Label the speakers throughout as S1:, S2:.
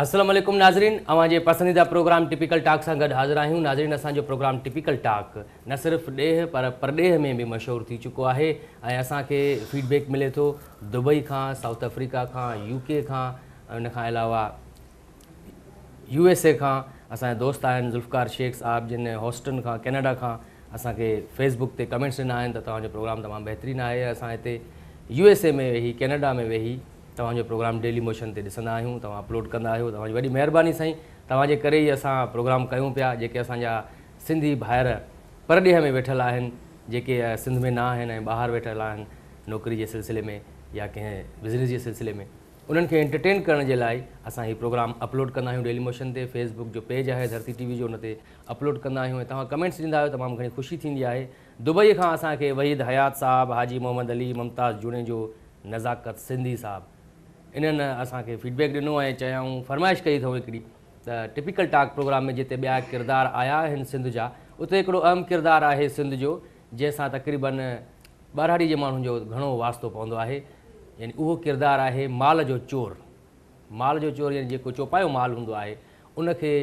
S1: السلام عليڪم ناظرين اوهان جي پسنديده پروگرام ٽپيڪل ٽاڪ سان گڏ حاضر آهيون ناظرين اسان جو پروگرام ٽپيڪل ٽاڪ نه صرف ڏيهه پر پرڏيهه ۾ به مشهور ٿي چڪو آهي ۽ اسان کي فيڊ بيڪ ملي ٿو دبئي کان سائوٿ آفريڪا کان يو ڪي کان ۽ ان کان علاوه يو ايس اي کان اسان جا دوست آهن ذوالفقار شيخ صاحب جن هوسٽن کان ڪينيڊا کان اسان کي فيس بڪ تي ڪمينٽس ڏنا آهن ته توهان جو پروگرام تمام بهترين آهي اسان هتي يو ايس اي ۾ ويهي ڪينيڊا ۾ ويهي توهان جو پروگرام ڊيلي موشن تي ڏسندا آهيون توهان اپلوڊ ڪندا آهيو توهان جي وڏي مهرباني سائين توهان جي ڪري ئي اسان پروگرام ڪيون پيا جيڪي اسان جا سنڌي ڀائر پرڏيهه ۾ ويٺل آهن جيڪي سنڌ ۾ نه آهن ۽ ٻاهر ويٺل آهن نوڪري جي سلسلي ۾ يا ڪنهن بزنس جي سلسلي ۾ انهن کي انٽرٽين ڪرڻ جي لاء اسان هي پروگرام اپلوڊ ڪندا آهيون ڊيلي موشن تي فيس بڪ جو پيج آهي ڌرتي ٽي وي جو ان تي اپلوڊ ڪندا آهيون ۽ توهان ڪمينٽس ڏيندا آهيو تمام گهڻي خوشي ٿيندي آهي دبئي کان اسان کي وحيد حيات صاحب حاجي محمد علي ممتاز جوڻيجو نزاڪت سنڌي صاحب انهن اسان کي فيڊبيڪ ڏنو ۽ چيائون فرمائش ڪئي اٿئون هڪڙي ته ٽپيڪل ٽاڪ پروگرام ۾ جتي ٻيا ڪردار آيا آهن سنڌ جا اتي هڪڙو اهم ڪردار آهي سنڌ جو جنهن سان تقريبن ٻهراڙي جي ماڻهن جو گهڻو واسطو پوندو آهي يعني اهو ڪردار آهي مال جو چور. مال جو چور يعني جيڪو چوپايو مال هوندو آهي ان کي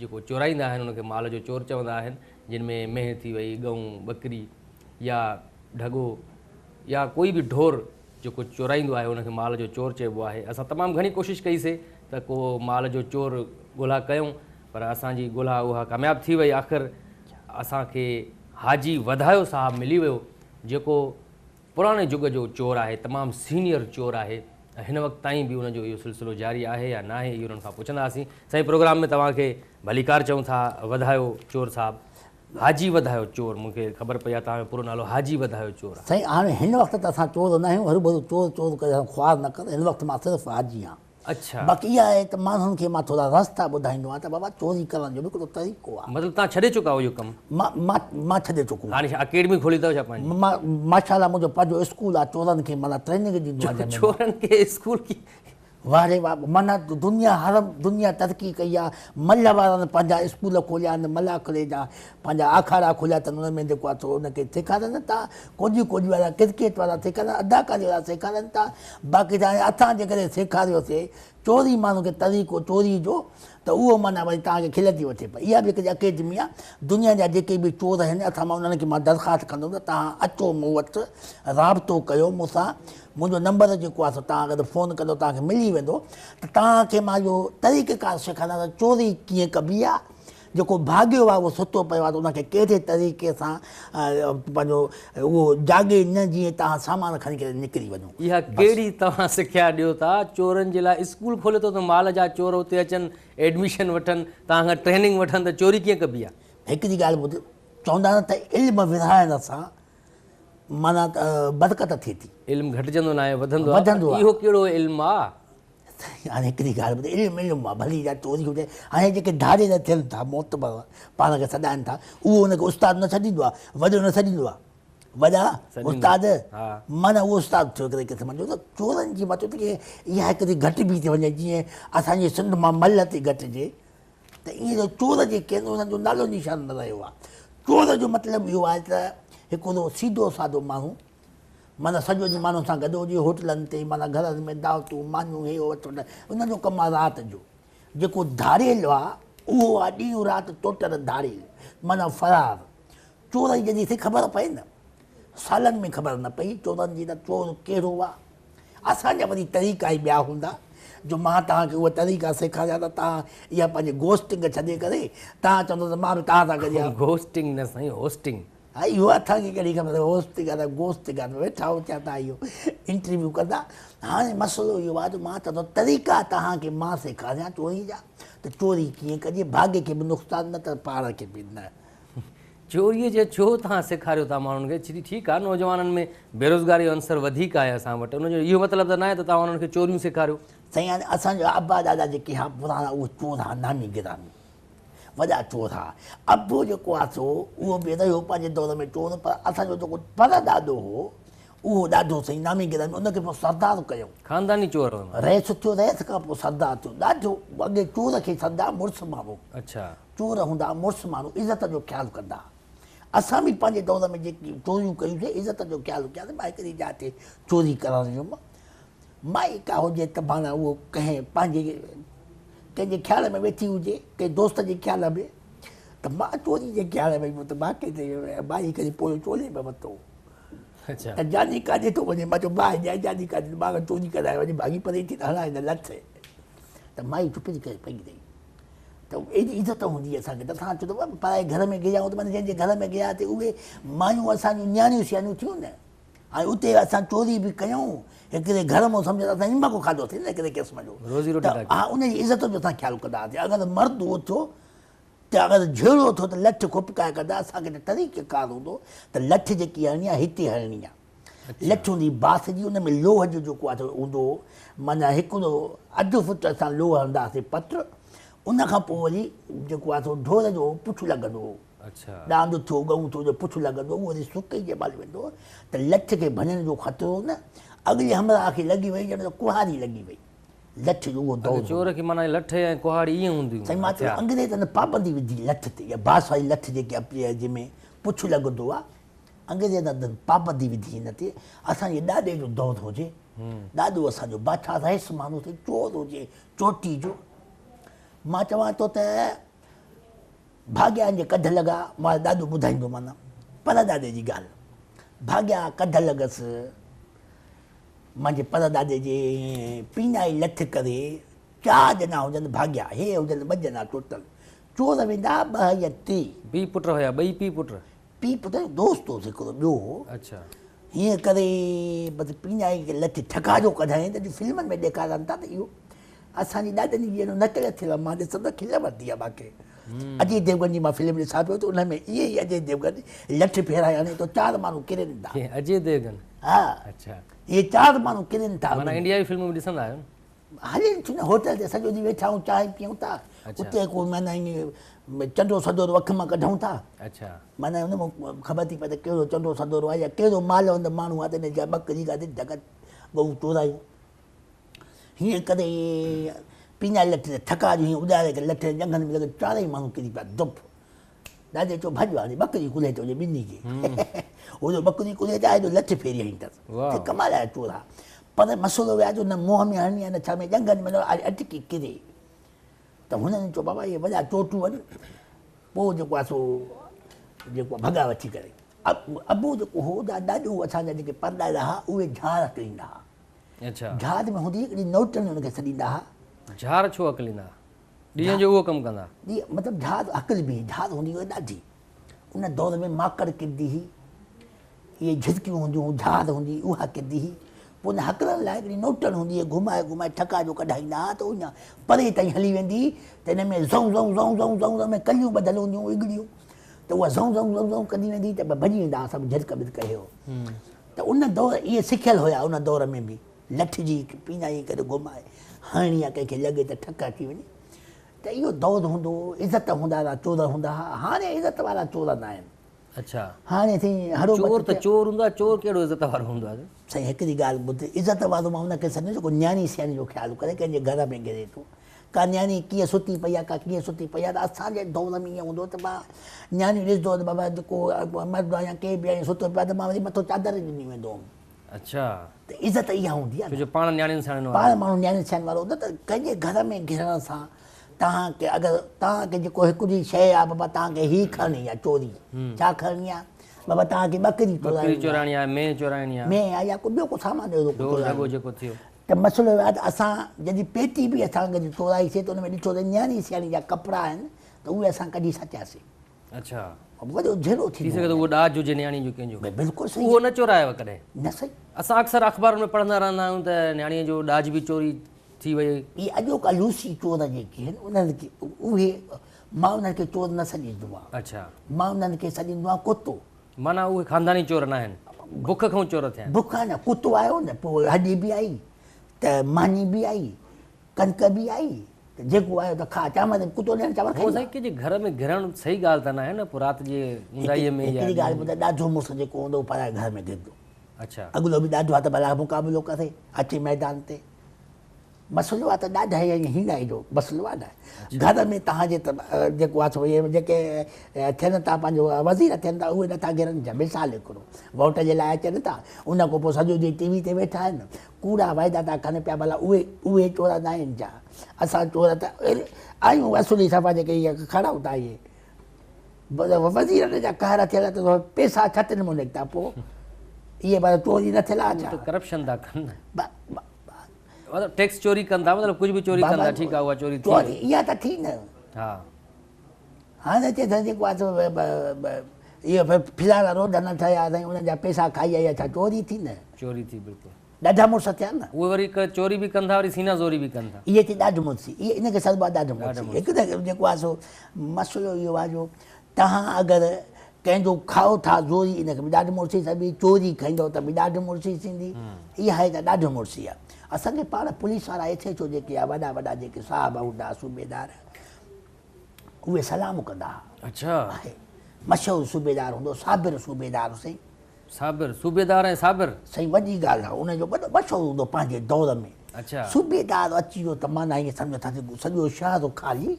S1: جيڪو چورائيندا آهن ان کي مال جو چور چوندا آهن جن ۾ مينهن ٿي وئي، ڳئون، ٻڪري يا ڍڳو يا ڪوئي به ڍور جيڪو چورائيندو آهي ان کي مال جو چور چئبو آهي. اسان تمام گهڻي ڪوشش ڪئي سي ته ڪو مال جو چور ڳولها ڪيون پر اسان جي ڳولها اها ڪامياب ٿي وئي آخر اسان کي حاجي وڌايو صاحب ملي ويو جيڪو پراڻي جڳ جو چور آهي تمام سينيئر چور آهي ۽ هن وقت تائين به ان جو اهو سلسلو جاري آهي يا ناهي اهو انهن کان پڇنداسين سائين پروگرام ۾ توهان کي ڀليڪار چئون ٿا وڌايو چور صاحب حاجي وڌايو چور مون کي خبر پئي آهي توهان جو پورو نالو حاجي وڌايو چور آهي.
S2: سائين هاڻي هن وقت ته اسان چور نه آهيون هروڀرو چور چور ڪري اسان خوار نه ڪر هن وقت مان صرف حاجي آهيان.
S1: اڇا.
S2: باقي اها آهي ته ماڻهن کي مان ٿورا رستا ٻڌائيندو آهيان ته بابا چوري ڪرڻ جو به هڪڙو طريقو آهي.
S1: مطلب توهان ڇڏي چڪا آهيو اهو ڪم؟
S2: مان مان مان ڇڏي چڪو آهيان.
S1: هاڻي ڇا اڪيڊمي کولي اٿو ڇا پنهنجي؟
S2: مان ماشاء الله منهنجو پنهنجو اسڪول آهي چورن کي معنيٰ ٽريننگ ڏيندو آهيان جنهن ۾ مان.
S1: چورن کي اسڪول ڪي.
S2: واه ري واه معنيٰ دنيا هر دنيا ترقي ڪئي آهي ملهه وارن پنهنجا اسڪول کوليا آهن ملاکڙي جا پنهنجا آکاڙا کوليا اٿن ان ۾ جيڪو آهي سو ان کي سيکارن ٿا ڪوڏي ڪوڏي وارا ڪرڪيٽ وارا سيکارن اداڪاري وارا سيکارن ٿا باقي ته هاڻي اسان جيڪڏهن سيکاريوسي چوري ماڻهو کي طريقو چوري جو ته اهو معنيٰ وري توهان کي کل ٿي وٺي پئي اها به هڪڙي اڪيڊمي آهي دنيا جا جيڪي به چور آهن اسان مان انهن کي مان درخواست ڪندم ته توهان اچو مون وٽ رابطو ڪيو مون سان منهنجو نمبر جيڪو آهي سو توهان اگر فون ڪندو توهان کي ملي ويندو ته توهان کي مان اهو طريقيڪار سيکاريان ته چوري ڪيئن ڪبي آهي جيڪو ڀاڳيو آهي اهو ستو پيو آهي ته ان کي ڪهڙي طريقي سان پنهنجو اهو جاڳي نه جيئن توهان سامان کڻي ڪري نڪري وڃو.
S1: اها ڪهڙي توهان سکيا ڏيو ٿا چورن جي لاء اسڪول کوليو اٿو ته مال جا چور اتي اچن ايڊميشن وٺن توهان کان ٽريننگ وٺن ته چوري ڪيئن ڪبي آهي.
S2: هڪڙي ڳالهه ٻڌ چوندا آهن ته علم ورهائڻ سان معنيٰ ته برڪت ٿئي ٿي.
S1: علم گهٽجندو ناهي وڌندو آهي پر اهو ڪهڙو علم آهي.
S2: هاڻي هڪڙي ڳالهه ٻڌ، علم علم آهي، ڀلي جا چوري هجي. هاڻي جيڪي ڌاڙيل ٿين ٿا، معتبر پاڻ کي سڏائن ٿا، اهو ان کي استاد نه سڏيندو آهي، وڏو نه سڏيندو آهي. وڏا استاد معنيٰ اهو استاد ٿيو هڪڙي قسم جو ته چورن جي مان چوان ٿو ته اها هڪڙي گهٽبي ٿي وڃي جيئن اسان جي سنڌ مان ملهه ٿي گهٽجي ته ائين ته چور جيڪي آهن انهن جو نالو نشان نه رهيو آهي. چور جو مطلب اهو آهي ته هڪڙو سيڌو سادو ماڻهو معنيٰ سڄو ڏينهن ماڻهن سان گڏ هجي، هوٽلن تي معنيٰ گهرن ۾ دعوتون، مانيون هي هو وٺ وٺ ان جو ڪم آهي رات جو. جيڪو ڌاڙيل آهي اهو آهي ڏينهن رات ٽوٽل ڌاڙيل معنيٰ فرار. چور جي جڏهن ٿي خبر پئي نه سالن ۾ خبر نه پئي چورن جي ته چور ڪهڙو آهي. اسان جا وري طريقا ئي ٻيا هوندا جو مان توهان کي اهي طريقا سيکاريان ته توهان اها پنهنجي گوسٽنگ ڇڏي ڪري توهان چوندو ته مان به توهان سان گڏ
S1: آهيان. گوسٽنگ نه سائين هوسٽنگ.
S2: ها اهو اسان کي ڪهڙي خبر هوسٽنگ آهي ته گوسٽنگ آهي ويٺا هجا ٿا اهو انٽرويو ڪندا. هاڻي مسئلو اهو آهي جو مان چوان ٿو طريقا توهان کي مان سيکاريان چوري جا ته چوري ڪيئن ڪجي ڀاڳي کي به نقصان نه ته پاڻ کي به نه.
S1: چوريء جي ڇو توهان سيکاريو ٿا ماڻهن کي؟ چري ٺيڪ آهي نوجوانن ۾ بيروزگاري جو عنصر وڌيڪ آهي اسان وٽ ان جو اهو مطلب ته ناهي ته توهان انهن کي چوريون سيکاريو.
S2: سائين هاڻي اسان جا ابا ڏاڏا جيڪي ها پراڻا اهي چور ها نامي گرامي وڏا چور ها. ابو جيڪو آهي سو اهو به رهيو پنهنجي دور ۾ چور پر اسان جو جيڪو پر ڏاڏو هو اهو ڏاڍو سائين نامي گرامي ان کي پوء سردار ڪيائون.
S1: خانداني چور هو.
S2: رئيس ٿيو رئيس کان پوء سردار ٿيو ڏاڍو اڳي چور کي سڏندا مڙس ماڻهو.
S1: اڇا.
S2: چور هوندا مڙس ماڻهو عزت جو خيال ڪندا. اسان به پنهنجي دور ۾ جيڪي چوريون ڪيون سي عزت جو خيال ڪياسين. مان هڪڙي جاء تي چوري ڪرڻ ويم، مائي ڪا هجي ته معنيٰ اهو ڪنهن پنهنجي ڪنهن جي خيال ۾ ويٺي هجي، ڪنهن دوست جي خيال ۾، ته مان چوري جي خيال ۾ ويم ته مان ڪنهن مائي کي پويون چولي ۾ ورتو ته جاني ڪاڏي ٿو وڃي؟ مان چيو باهه ڏيان جاني ڪاڏي، مان اگر چوري ڪرائي وڃي ڀاڳي پري ٿي ته هڻان هن لٺ. ته مائي چپ ٿي ڪري پئي رهي. ته ايڏي عزت هوندي هئي اسان کي ته اسان ڇو ته پرائي گهر ۾ گهريا آهيون ته معنيٰ جنهن جي گهر ۾ گهرياسين اهي مايون اسان جون نياڻيون سياڻيون ٿيون نه. ۽ اتي اسان چوري به ڪيون، هڪڙي گهر مان سمجهه ته اسان نمڪ کاڌوسين نه هڪڙي قسم جو.
S1: روزي روٽي
S2: ته ها ان جي عزت جو اسان خيال ڪندا هئاسين. اگر مرد اٿيو ته اگر جهيڙو ٿيو ته لٺ کپڪائي ڪندا، اسان کي ته طريقه ڪار هوندو ته لٺ جيڪي هڻڻي آهي هتي هڻڻي آهي. لٺ هوندي باس جي، ان ۾ لوهه جو جيڪو آهي هوندو هو، معنيٰ هڪڙو اڌ فوٽ اسان لوهه هڻندا هئاسين پٽ، ان کان پوء وري جيڪو آهي سو ڍور جو پڇ لڳندو هو. ڏاند ٿيو، ڳئون ٿيو، جو پڇ لڳندو هو، اهو وري سڪي جنهن مهل ويندو هو ته لٺ کي ڀڃڻ جو خطرو نه، اڳلي همراهه کي لڳي وئي ڄڻ ته ڪهاڙي لڳي وئي. لٺ جو اهو دور
S1: هو. چور کي معنيٰ لٺ ۽ ڪهاڙي ائين هونديون
S2: هيون. سائين مان چيو انگريزن پابندي وڌي لٺ تي، اها باس واري لٺ جيڪي آهي جنهن ۾ پڇ لڳندو آهي، انگريزن پابندي وڌي هن تي. اسان جي ڏاڏي جو دور هجي، ڏاڏو اسان جو بادشاهه رئيس ماڻهو ٿي، چور هجي چوٽي جو. مان چوان ٿو ته ڀاڳيان جي ڪڍ لڳا، مان ڏاڏو ٻڌائيندو معنيٰ پر ڏاڏي جي ڳالهه. ڀاڳيان ڪڍ لڳس، منهنجي پر ڏاڏي جي پينائي لٺ ڪري چار ڄڻا هجن ڀاڳيا، هي هجن ٻه ڄڻا ٽوٽل، چور ويندا ٻه يا ٽي.
S1: پيء پٽ هيا، ٻئي پيء پٽ؟
S2: پيء پٽ جو دوست هوس هڪڙو ٻيو هو. هيئن ڪري بس پينائي کي لٺ ٺڪا جو ڪڍايائين ته اڄ فلمن ۾ ڏيکارن ٿا ته اهو اسان جي ڏاڏن جي ڄڻ نقل ٿيل آهي. مان ڏسان ته کل وٺندي آهي مان کي. اجي ديوگن جي مان فلم ڏسان پيو ته ان ۾ ائين ئي اجي ديوگن لٺ ڦيرائي هڻي ٿو چار ماڻهو ڪرن ٿا.
S1: ڪنهن اجي ديوگن؟
S2: ها. اهي چار ماڻهو ڪرن ٿا.
S1: معنيٰ انڊيا جون فلمون به ڏسندا آهيو نه؟
S2: هلين ٿيون نه هوٽل تي سڄو ڏينهن ويٺا آهيون چانهه پيئون ٿا اتي ڪو معنيٰ ائين چنڊو سدورو اک مان ڪڍون ٿا. معنيٰ ان مان خبر ٿي پئي ته ڪهڙو چنڊو سدورو آهي يا ڪهڙو مالوند ماڻهو آهي ته ان جا ٻڪري ڪاٿي ڍڳ ڳئون چورايون. هيئن ڪري پينائي لٺ تي ٿڪا جو هيئن اڏاري ڪري لٺ جي ڄنگهن ۾ لڳي چارئي ماڻهو ڪري پيا دپ. ڏاڏي چيو ڀڄ هاڻي ٻڪري ڪلهي تي هجي ٻنهي کي. هو جو ٻڪري ڪلهي تي آهي جو لٺ ڦيري هنئي اٿس. ته ڪمال جا چور ها. پر مسئلو اهو آهي جو نه منهن ۾ هڻڻي آهي نه ڇا ۾ ڄنگهن ۾ اٽڪي ڪري. ته هنن چيو بابا اهي وڏا چوٽون آهن. پوء جيڪو آهي سو جيڪو ڀڳا وٺي ڪري. ابو جيڪو هو ڏاڏو اسان جا جيڪي پرڏاڏا ها اهي جهار هڪليندا ها. جهار ۾ هوندي هڪڙي نوٽڻي ان کي سڏيندا ها.
S1: جهار ڇو هڪليندا ها؟ ڏينهن جو اهو ڪم ڪندا.
S2: ڏينهن مطلب جهار هڪلبي هئي، جهار هوندي هئي ڏاڍي. ان دور ۾ ماڪڙ ڪرندي هئي، اهي جهرڪيون هونديون هيون، جهار هوندي هئي اها ڪرندي هئي. پوء ان هڪلڻ لاء هڪڙي نوٽڻ هوندي هئي، گهمائي گهمائي ٺڪا جو ڪڍائيندا ها ته اڃا پري تائين هلي ويندي هئي ته ان ۾ زئون زئون زئون زئون زئون زئون ۾ ڪليون ٻڌل هونديون هيون اڳڙيون ته اها زئون زئون زئون زئون ڪندي ويندي هئي ته ڀڄي ويندا هئا سڀ جهرڪ ٻرڪ هي هو. ته ان دور اهي سکيل هيا ان دور ۾ به لٺ جي پينائي ڪري گهمائي هڻڻي يا ڪنهن کي لڳي ته ٺڪ اچي وڃي ته اهو دور هوندو هو عزت هوندا وارا چور هوندا ها هاڻي عزت وارا چور نه آهن. هاڻي سائين هڙو
S1: چور ته چور هوندو آهي چور ڪهڙو عزت وارو هوندو آهي.
S2: سائين هڪڙي ڳالهه ٻڌ عزت وارو مان ان کي سڏيان جيڪو نياڻي سياڻي جو خيال ڪري ڪنهن جي گهر ۾ گهري ٿو. ڪا نياڻي ڪيئن ستي پئي آهي ڪا ڪيئن ستي پئي آهي ته اسان جي دور ۾ ائين هوندو هو ته مان نياڻيون ڏسندو هوس ته بابا ڪو مرد آهي يا ڪير به آهي ستو پيو آهي ته مان وري مٿو چادر ڏني ويندو هوم. ته عزت اها هوندي آهي
S1: ڇو جو پاڻ نياڻين سياڻين وارو
S2: پاڻ ماڻهو نياڻين سياڻين وارو هوندو ته ڪنهن جي گهر ۾ گهرڻ سان توهان کي اگر توهان کي جيڪو هڪ جي شيء آهي بابا توهان کي هي کڻڻي آهي چوري ڇا کڻڻي آهي بابا توهان کي ٻڪري
S1: چورائڻي آهي مينهن چورائڻي آهي
S2: مينهن آهي يا ڪو ٻيو ڪو سامان اهڙو
S1: ڍور ڍڳو جيڪو ٿيو.
S2: ته مسئلو اهو آهي ته اسان جڏهن پيتي به اسان ڪڏهن چورائي سي ته ان ۾ ڏٺو ته نياڻي سياڻي جا ڪپڙا آهن ته اهي اسان ڪڍي سچياسي. وڏو جهيڙو
S1: ٿي سگهي ٿو اهو ڏاج هجي نياڻي جو ڪنهن جو.
S2: بلڪل صحيح.
S1: اهو نه چورايو ڪڏهن؟
S2: نه سائين.
S1: اسان اڪثر اخبارن ۾ پڙهندا رهندا آهيون ته نياڻي جو ڏاج به چوري ٿي وئي.
S2: اهي اڄوڪا لوسي چور جيڪي آهن انهن کي اهي مان انهن کي چور نه سڏيندو آهيان. مان انهن کي سڏيندو آهيان ڪتو.
S1: معنيٰ اهي خانداني چور ناهن، بک کان چور ٿيا آهن.
S2: بک آهي نه، ڪتو آيو نه پوء هڏي به آئي ته ماني به آئي، ڪڻڪ به آئي ته جيڪو آيو ته کاء، چانور به ڪتو ڏيڻ چانور کائيندو
S1: آهي. سائين ڪنهن جي گهر ۾ گهرڻ صحيح ڳالهه ته ناهي نه، پوء رات جي اونداهيء ۾ يا.
S2: هڪڙي ڳالهه ٻڌاء، ڏاڍو مڙس جيڪو هوندو اهو پرائي گهر ۾ گهرندو. اڳلو به ڏاڍو آهي ته ڀلا مقابلو ڪري اچي ميدان تي. مسئلو آ ته ڏاڍائي ۽ هيڻائي جو مسئلو آ نه. گهر ۾ توهان جي ته جيڪو آ سو اهي جيڪي ٿين ٿا پنهنجو وزير ٿين ٿا اهي نٿا گهرن ڇا؟ مثال هڪڙو ووٽ جي لاء اچن ٿا ان کان پوء سڄو ڏينهن ٽي وي تي ويٺا آهن ڪوڙا واعدا ٿا ڪن پيا ڀلا اهي اهي چور نه آهن ڇا؟ اسان چور ته آهيون اصولي صفا جيڪي اهي کڻون ٿا اهي وزيرن جا قهر ٿيل ته پيسا ڇتن مان نڪتا پوء اهي ڀلا چوري نه ٿيل آ ڇا؟
S1: ڪرپشن ٿا ڪن مطلب ٽيڪس چوري ڪن ٿا مطلب ڪجهه به چوري ڪن ٿا ٺيڪ آ اها چوري ٿي
S2: چوري اها ته ٿي نه
S1: ها
S2: هاڻي چي ٿا جيڪو آ سو اهو فلاڻا روڊ نه ٺهيا سائين انهن جا پيسا کائي آئي ڇا چوري ٿي نه
S1: چوري ٿي بلڪل
S2: ڏاڍا مڙس ٿيا نه
S1: اهي وري چوري به ڪن ٿا وري سينا زوري به ڪن ٿا
S2: اهي ٿي ڏاڍ مڙسي اهي ان کي سڏبو آ ڏاڍ مڙسي هڪ ته جيڪو آ سو مسئلو اهو آ جو توهان اگر ڪنهن جو کائو ٿا زوري ان کي به ڏاڍ مڙسي سڏبي، چوري کائيندؤ ته به ڏاڍ مڙسي ٿيندي. اها هي ته ڏاڍ مڙسي آهي. اسان کي پاڻ پوليس وارا ايس ايڇ او جيڪي آ وڏا وڏا جيڪي صاحب هوندا ها صوبيدار اهي سلام ڪندا ها.
S1: اڇا.
S2: آهي مشهور صوبيدار هوندو صابر صوبيدار سائين.
S1: صابر صوبيدار ۽ صابر.
S2: سائين وڏي ڳالهه آ ان جو وڏو مشهور هوندو پنهنجي دور ۾.
S1: اڇا.
S2: صوبيدار اچي ويو ته معنيٰ ائين سمجهو ته سڄو شهر خالي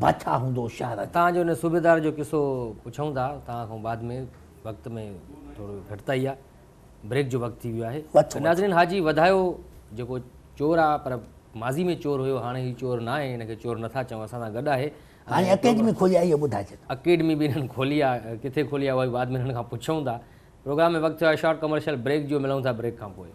S2: بادشاهه هوندو شهر جو.
S1: توهان جو ان صوبيدار جو قصو پڇون ٿا توهان کان بعد ۾ وقت ۾ ٿورو گهٽتائي آ بريڪ جو وقت ٿي ويو آهي ناظرين حاجي وڌايو جيڪو چور آ پر ماضي ۾ چور هيو هاڻي هي چور ناهي هن کي چور نٿا چئون اسان سان گڏ آهي.
S2: هاڻي اڪيڊمي کولي آ اهو ٻڌائي ڇڏ.
S1: اڪيڊمي به هنن کولي آ ڪٿي کولي آ اها به بعد ۾ هنن کان پڇون ٿا. پروگرام ۾ وقت ٿيو آهي شارٽ ڪمرشل بريڪ جو ملون ٿا بريڪ کان پوء.